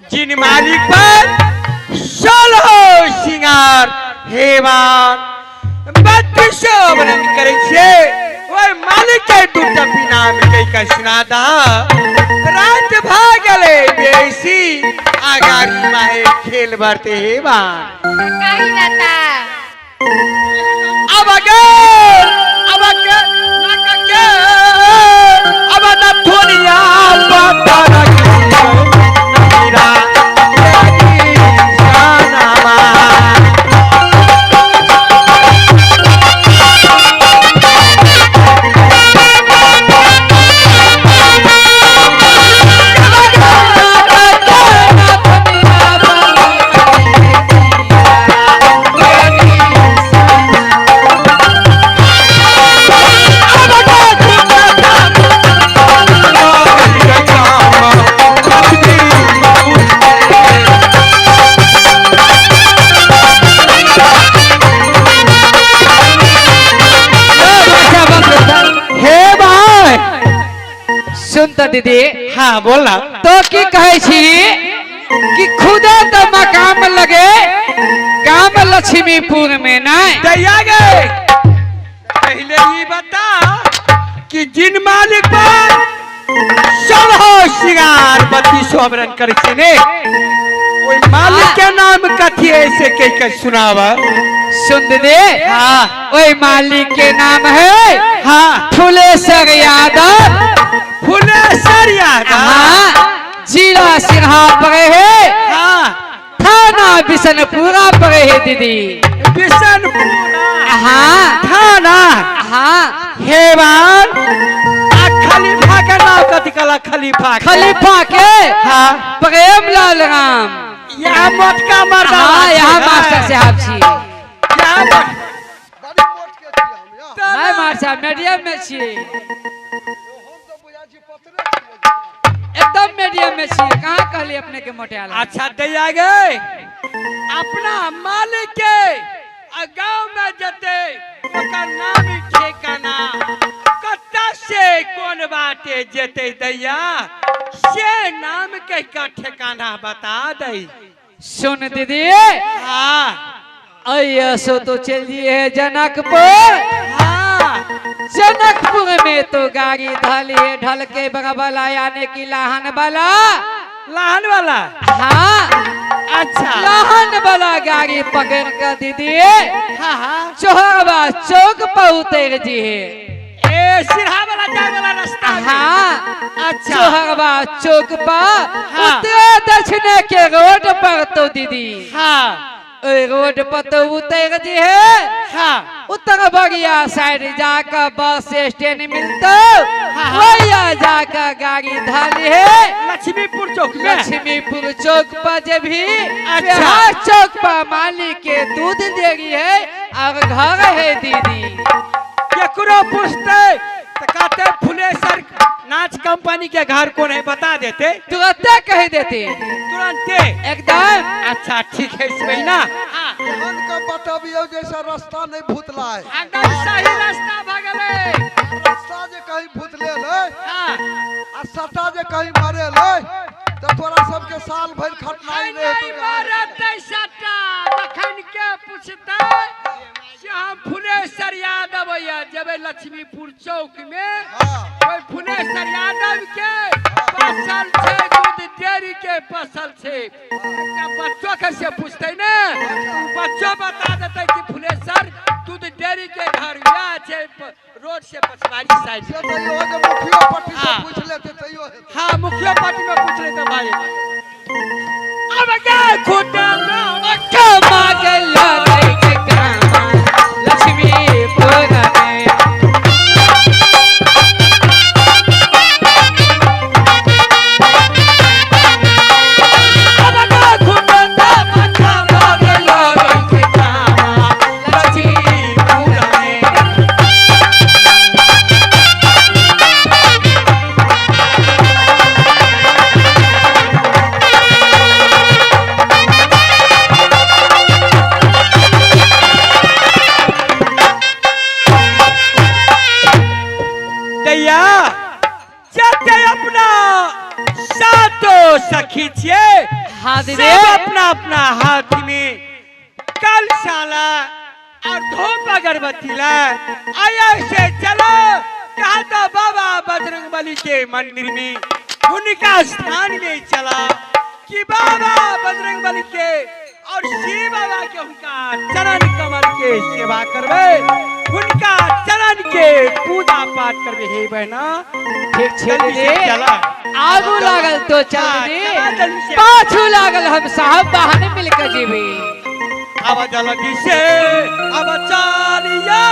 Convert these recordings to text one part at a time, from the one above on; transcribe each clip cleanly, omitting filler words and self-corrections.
जिन मालिक पर 16 सिंगार हेवान 32 वर्णन करै छियै, ओहि मालिक के दूटा पिनाम कहि के सुना दा। रात भऽ गेलै बेसी, आगाड़ी माहे खेल बढ़ते हेवान। कही जाता। अब गेल, अब के नाक के, अब नथुनिया पाता मीरा जानामा। हे भाई सुन त दीदी। हाँ बोल ना। तो की कहै छी कि खुदा तो मकाम लगे गाम लक्ष्मीपुर में नहीं। दैया गए पहले ये बता कि जिन मालिक पर 16 सिंगार 32 वर्णन करै छी ने, ओहि मालिक के नाम कथी ऐसे कह के सुनावा। सुन दीदी। हाँ। ओहि मालिक के नाम है हाँ फुलेश्वर यादव। फुलेश्वर यादव। हाँ, जिला सिन्हा पड़े है। हाँ। थाना बिशनपुरा पड़े है दीदी। बिशनपुरा। हाँ। थाना। हाँ। हेवान आ खलीफा के नाम कथी कला खलीफा के? खलीफा के। हाँ। प्रेम लाल राम। यहाँ मोटका मर्दा। हाँ, यहाँ मास्टर साहब छी। यहाँ बड़ी मोट के छियै हम यहाँ। नहीं मास्टर साहब मीडियम में छी, हम तऽ बुझाइ छी पतरे छियै। एकदम मीडियम में छी। कहाँ कहली अपने के मोटियाला? अच्छा दैया गए अपना मालिक के आ गांव में जते ओकर नाम ठिकाना कत्ता से कोन बाटे जेते दैया से नाम के का ठिकाना बता दई। सुन दीदी। हाँ। अयसो तो चल दिए है जनकपुर। हाँ। जनकपुर में तो गाड़ी ढली है, ढल के बगल यानी कि लाहन वाला। लाहन वाला। हाँ। अच्छा। लाहन वाला गाड़ी पकड़ कर दीदी। हाँ हाँ। चोहरवा चौक पर उतर जी है। ए सिरहा वाला जाए वाला रास्ता में। हाँ। अच्छा। चोहरवा चौक पर हाँ। उतरे दक्षिण के रोड पर तो दीदी। हाँ। ओई रोड पर तो उतर जी है। हाँ। उत्तर बगिया साइड जाकर बस स्टैंड मिलता, हाँ। वही जाकर गाड़ी धाली है लक्ष्मीपुर चौक में। लक्ष्मीपुर चौक पर जब भी अच्छा। चौक पर मालिक के दूध देरी है और घर है दीदी। केकरो पूछते तो कहते फुलेसर नाच कंपनी के घर कौन है बता देते, तुरंत कह देते तुरंते एकदम। अच्छा ठीक है इस महीना। हाँ। एहन के बतबियौ जैसे रास्ता नहीं भूतला है। एकदम सही रास्ता भऽ गेलै। रास्ता जे कहीं भूतले लै हाँ। आ सटा जे कहीं मारे लै तऽ तोरा सबके साल भरि खटनाइ नहीं नहि हेतौ। मारतै सटा तखन के पूछतै से हम फुलेश्वर यादव या जेबै लक्ष्मीपुर चौक में। हाँ। ओहि फुलेश्वर यादव के फसल छै, दूध डेयरी के फसल छै। एकटा बच्चो के से पूछतै ने, बच्चो बता देतै कि फुलेश्वर दूध डेयरी के घर वएह छै रोड से पछवाड़ी साइड। से तैयो जे मुखियो पट्टी से हाँ। पूछि लेतै तैयो हेतै। हाँ मुखियो पार्टी में पूछ लेते भाई। अब क्या खुदा लक्ष्मीपुर में। लक्ष्मीपुर। छियै। हाँ दीदी। सब अपना अपना हाथ में कलशाला और धूप अगरबत्ती ला आया से चलो कहा तो बाबा बजरंग बली के मंदिर में उनका स्थान में चला कि बाबा बजरंग बली के और शिव बाबा के उनका चरण कमल के सेवा करबे, उनका चरण के पूजा पाठ करबे। हे बहना ठीक छै जल्दी से दीदी। चला। आगू लागल तो चल हाँ, दीदी, चला जल्दी से। पाछू लागल हम साहब बहाने मिलकर जीवी। अब जल्दी से अब चलिया।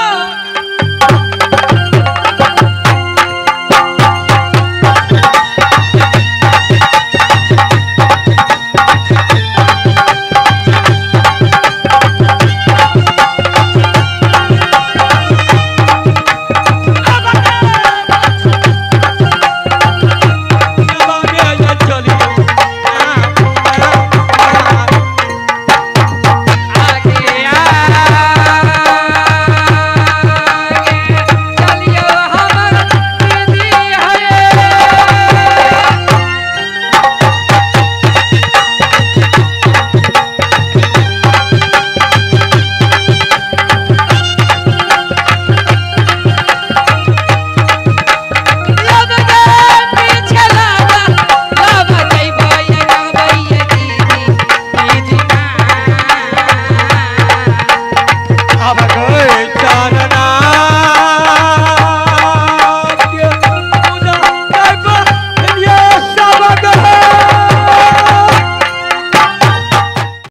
आगे आगे चलियो हमर दीदी है। लब गे पीछे लागा, लब जइबो ये कहबै दीदी, दीदी माँ। अब गए।